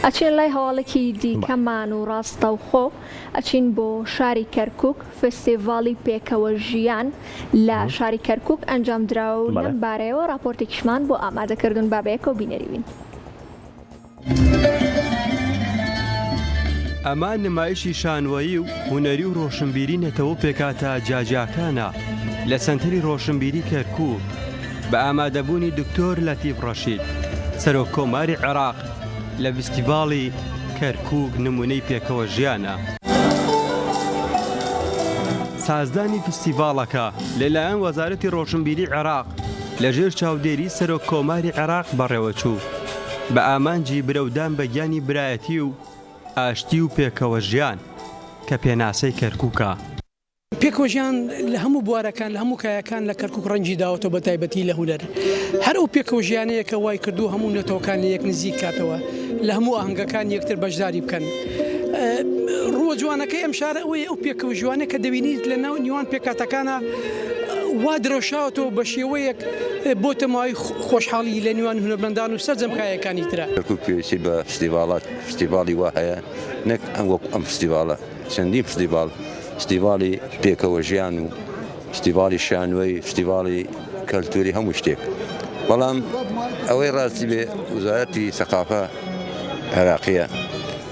ئەچینە لای هەواڵێکی دیکەمان و ڕاستەوخۆ ئەچین بۆ شاری کەرکوک، فستیڤاڵی پێکەوە ژیان لە شاری کەرکوک ئەنجام درا و لەم بارەیەوە ڕاپۆرتێکیشمان بۆ ئامادە کردوون با بەیەکەوە بینەری بین. ئەمە نمایشی شانۆیی و هونەری و ڕۆشنبیری نەتەوە و پێکهاتە جیاجیاکانە لە سەنتەری ڕۆشنبیری کەرکوک بە ئامادەبوونی دکتۆر لەتیف ڕەشید سەرۆک کۆماری عێراق لە ڤیستیڤاڵی کەرکوک نمونەی پێکەوە ژیانە. سازدانی فستیڤاڵەکە لەلایەن وەزارەتی ڕۆشنبیری عێراق لەژێر چاودێری سەرۆک کۆماری عێراق بەڕێوەچوو بە ئامانجی برەودان بە گیانی برایەتی و ئاشتی و پێکەوەژیان کە پێناسەی کەرکوکە. پێکەوەژیان لە هەموو بوارەکان، لە هەموو کایەکان لە کەرکوک ڕەنگی داوەتەوە بە تایبەتی لە هونەر. هەر ئەو پێکەوەژیانەیە کە وای کردووە هەموو نەتەوەکان لە یەک نزیک کاتەوە، لە هەموو ئاهەنگەکان یەکتر بەشداری بکەن. ڕووە جوانەکەی ئەم شارە ئەوەیە ئەو پێکەوەژیانە کە دەبینیت لە ناو نیوان پێکهاتەکانا وا درەوشاوەتەوە بە شێوەیەک بۆتە مایەی خۆشحاڵی لە نێوان هونەرمەندان و سەرجەم کایەکانی ترا. کەرکوک پێویستی بە فستیڤاڵات فستیڤاڵی وا هەیە نەک ئەم وەکو ئەم فستیڤاڵە چەندین فستیڤاڵ فستیڤاڵی پێکەوە ژیان و فستیڤاڵی شانۆی فستیڤاڵی کەلتوری هەموو شتێک بەڵام ئەوەی ڕاستی بێ وزارەتی سەقافە عێراقیە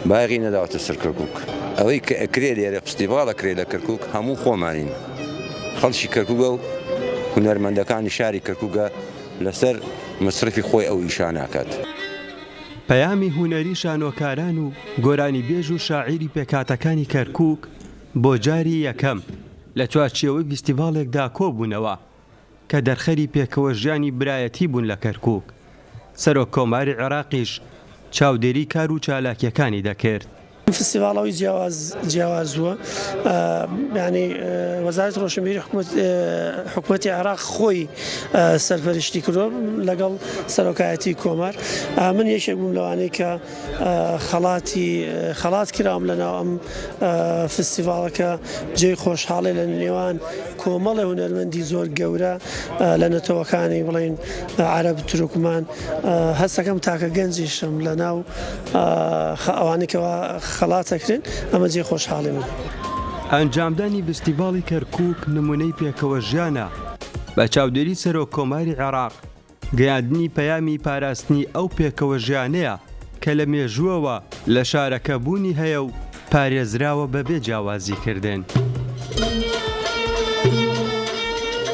باغی نەداوەتە سەر کەرکک ئەوەی کە ئەکرێ لێرە فستیڤاڵ ئەکرێ لە کەرکک هەموو خۆمانین خەڵکی کەرکوکە و هونەرمەندەکانی شاری کەرکوکە لەسەر مەسرەفی خۆی ئەو ئیشە ناکات. پەیامی هونەری شانۆکاران و گۆرانیبێژ و شاعیری پێکهاتەکانی کەرکوک بۆ جاری یەکەم لە چوارچێوەی ڤیستیڤاڵێکدا کۆبوونەوە کە دەرخەری پێکەوەژیانی برایەتی بوون لە کەرکوک، سەرۆک کۆماری عێراقیش چاودێری کار و چالاکییەکانی دەکرد. ئەم فستیڤاڵ ئەوەی جیاواز جیاواز بووە یانی وەزارەتی ڕۆشنبیری حکومەت حکومەتی عێراق خۆی سەرپەرشتی کردووە لەگەڵ سەرۆکایەتی کۆمار من یەکێک بووم لەوانەی کە خەڵاتی خەڵات کراوم لەناو ئەم فستیڤاڵەکە جێی خۆشحاڵێ لە نێوان کۆمەڵێ هونەرمەندی زۆر گەورە لە نەتەوەکانی بڵێین عەرەب تورکمان هەستەکەم تاکە گەنجیشم لە ناو ئەوانەی کەوا خەڵات ئەکرێن ئەمە جێی خۆشحاڵی منە. ئەنجامدانی ڤستیڤاڵی کەرکووک نموونەی پێکەوەژیانە بە چاودێری سەرۆک کۆماری عێراق، گەیاندنی پەیامی پاراستنی ئەو پێکەوەژیانەیە کە لە مێژووەوە لە شارەکە بوونی هەیە و پارێزراوە بەبێ جیاوازیکردن.